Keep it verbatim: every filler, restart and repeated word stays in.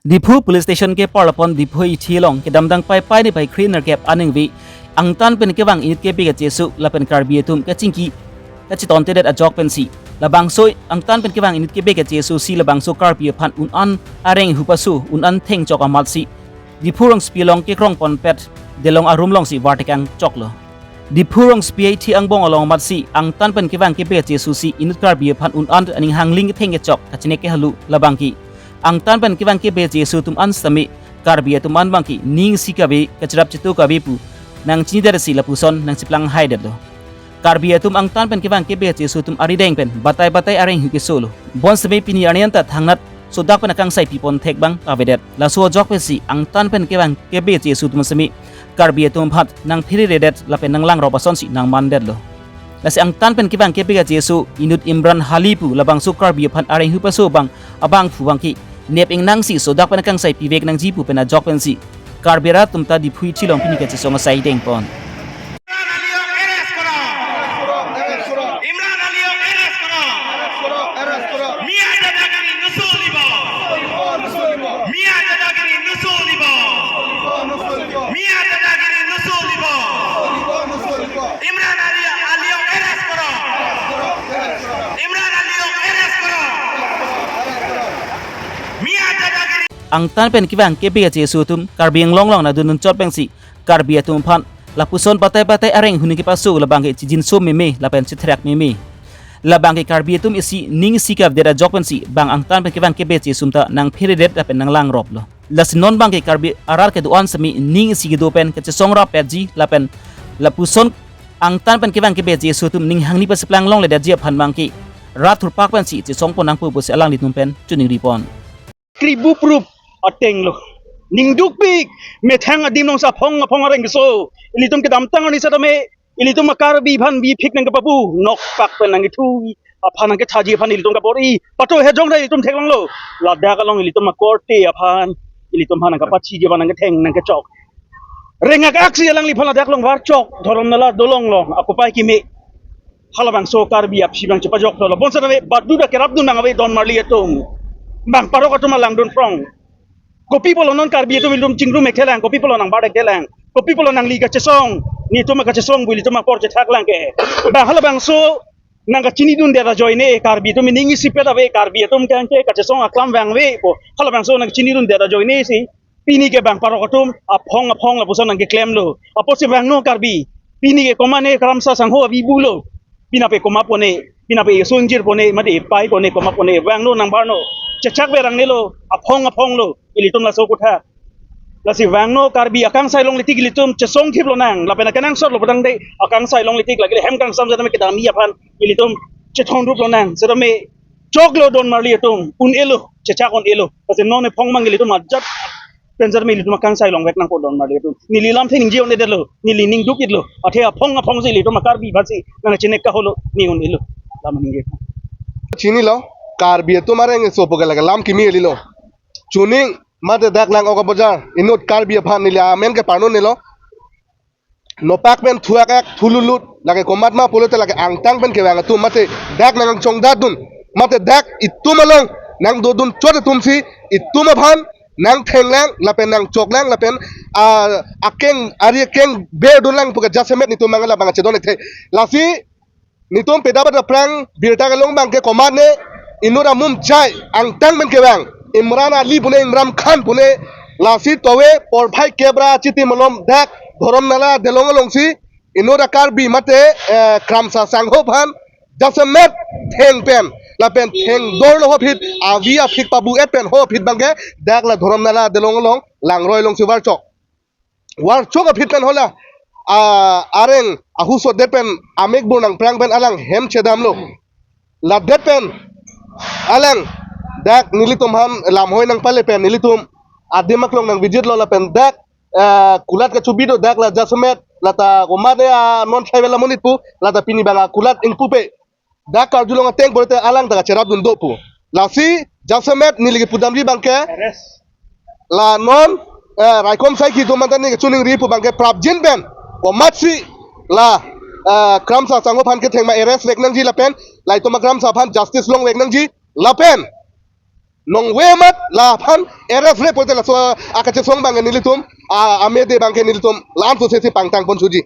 Diphu Police Station ke parlapon Diphu ithi along kedamtang Paipai niphai kre-nerkep aningve angtan pen kevang inut kebe kacheso lapen Karbi atum kachingki kachetontedet ajok pensi labangso angtan pen kevang inut kebe kacheso si labangso Karbi aphan un-an areng hupaso un-an thengchok amatsi Diphu rongsopi along kekrong ponpet delong arum alongsi vartekang choklo. Diphu rongsopi ithi angbong along amatsi angtan pen kevang kebe kacheso si inut Karbi aphan un-an aning hangling ketheng kechok kachinek kehalo labangke. Angtan pen kevang kebe kacheso atum an sitame Karbi atum an abangke ning isi kave, kacherap chetu kave pu nangchinidet si lapuson nangchiplang haidetlo. Karbi atum angtan pen kevang kebe kacheso atum arideng pen batai batai areng hu kesolo. Bonsitame pini arni anta thangnat sodak pen akangsai pipon thek abang avedet. Laso ajok pensi angtan pen kevang kebe kacheso atum sitame Karbi atum aphan nangphereredet lapen nanglangrop asonsi nangmandetlo. Lasi angtan pen kevang kebe kacheso inut Imran Ali pu labangso Karbi aphan areng hupaso abang abangphu abangke nep ingnangsi sodak pen akangsai pivek nangji pu pen ajok pensi Karbi arat atum ta Diphu ithi along pini kachesong asai dengpon. Imran আলীক এৰেষ্ট কৰা। ইমৰাণ আলীক এৰেষ্ট কৰা। মিয়া দাদাগিৰি নচলিব। মিয়া দাদাগিৰি নচলিব। মিয়া দাদাগিৰি নচলিব। ইমৰাণ আলী, আলীক এৰেষ্ট কৰা। ইমৰাণ আলীক এৰেষ্ট কৰা। মিয়া dadagiri Angtan pen kevang kebe kacheso atum Karbi Anglong along nangdundun chot pensi Karbi atum aphan lapuson batai batai areng hu nangkepaso labangke chijinso meme lapen chethrak meme. Labangke Karbi atum isi ning isi kave det ajok pensi bang angtan pen kevang kebe kacheso atum ta nangpheredet lapen nanglangroplo. Lasi non abangke Karbi arat kedo-an sitame ning isi kedo pen kachesong rappetji lapen lapuson angtan pen kevang kebe kacheso atum ning hangni pasiplang longledetji aphan abangke rat thurpak pensi chesongpon nangpo pusi alanglitum pen chiningripon. Kribu prup atenglo. Ning dukpik, methang adim alongsi aphong aphong areng keso. Ilitum kedamtang arni setame, ilitum a-Karbi aphan biphik nangkepapu, nokpak pen nangkethu, aphan nangkethaji aphan ilitum kabor-i. Pato hejong ta ilitum theklonglo. Ladak along ilitum akorte aphan, ilitum aphan nangkapachiji aphan nangketheng nangkechok. Rengak aksi alangliphan ladak along varchok, dhorom nala dolong along, akopai keme. Halabangso Karbi aphi abang chepajoklo. Bonsa nave badu ta kerapdun nang ave don marli atum. Bang parok atum alangdun phrong. Kopi pulo non Karbi atum ilitum chingrum ekthelang, kopi pulo nangbar ekthelang, kopi pulo nangli kachesong, netum kachesong pu ilitum apor chethaklang ke. Bang halabangso nangkachinidundet ajoine, Karbi atum ning isipet ave, Karbi atum kangke kachesong aklam vangvepo. Halabangso nangchinidundet ajoine si pini ke bang parok atum aphong aphong lapuson nangkeklemlo. Apotsi vangno Karbi. Pini ke komatne Kramsa Sangho avi bulo. Pinape komat pone, pinape esungjir pone, mate epai pone, komat pone, vangno nangbarno. Chechak verang nelo, aphong aphonglo. Ilitum laso kotha. Lasi vangno Karbi akangsai longle tik ilitum chesong thip lonang. Lapen akenangsot lo putangte akangsai longle tik lagi hem kangsam jadam kedam-i aphan ilitum chethon rup lonang. Setame choklo don marli atum, un-elo, chechak un-elo. Lasi non ephong mang ilitum ajat pen setame ilitum akangsai longvek nangpo don marli atum. Neli lamthe ningje un-edetlo, neli ning dukitlo. Athe aphong aphongsi ilitum a-Karbi aphansi nangchinek kaholo, ne un-elo. Lam ningje. Chinilo, Karbi atum areng keso pu ke lake lam kimi elilo. Chuning mate dak lang oka bojar, inut Karbi aphan neli amen ke parno nelo. Nopak pen thuak ak thululut, lake komat ma pulote lake angtan pen kevang atum mate dak nangchongdatdun, mate dak itum along nangdodun chot atumsi itum aphan nangthenglang, lapen nangchoklang, lapen, ah, akeng, ari akeng berdunlang pu ke jasemet netum mangala bang chedon ekthe. Lasi netum peda pada prang birta kelong abangke komatne inut amum chai angtan pen kevang Imran Ali pune Imran Khan pune lasi tove porphai kep ra chiti malom dak dhorom nala delong alongsi inut a-Karbi mate, eh, Kramsa Sangho aphan jasemet theng pen lapen thengdorlo ho phit avi aphik pabu-et pen ho phit abangke dak la dhorom nala delong along langroi alongsi varchok. Varchok aphi pen hala, ah, areng ahusot det pen amek bur nangprang pen alang hem chedamlo. Ladet pen alang dak nelitum aphan lamhoi nangpale pen nelitum adim aklong nang visit lo lapen dak, ah, kulat kachubi do dak la jasemet lata komatne, ah, non tribal amonit pu lata pini bang akulat ingpupe. Dak karjulong ateng pulote alang ta kacherapdun do pu. Lasi jasemet neli kepudamri abangke. Arrest. La non, eh, raikom sai kido mantani kachiningri pu abangke prapjin pen. Komatsi la, eh, Kramsa Sangho aphan ketheng ma arrest vek nangji lapen. Laitum a-Kramsa aphan justice longvek nangji lapen. Nongve amat laphan arrest-re pulote laso akachesong abang nelitum, a, amede abangke nelitum la-an sosesi pangtang pon suji.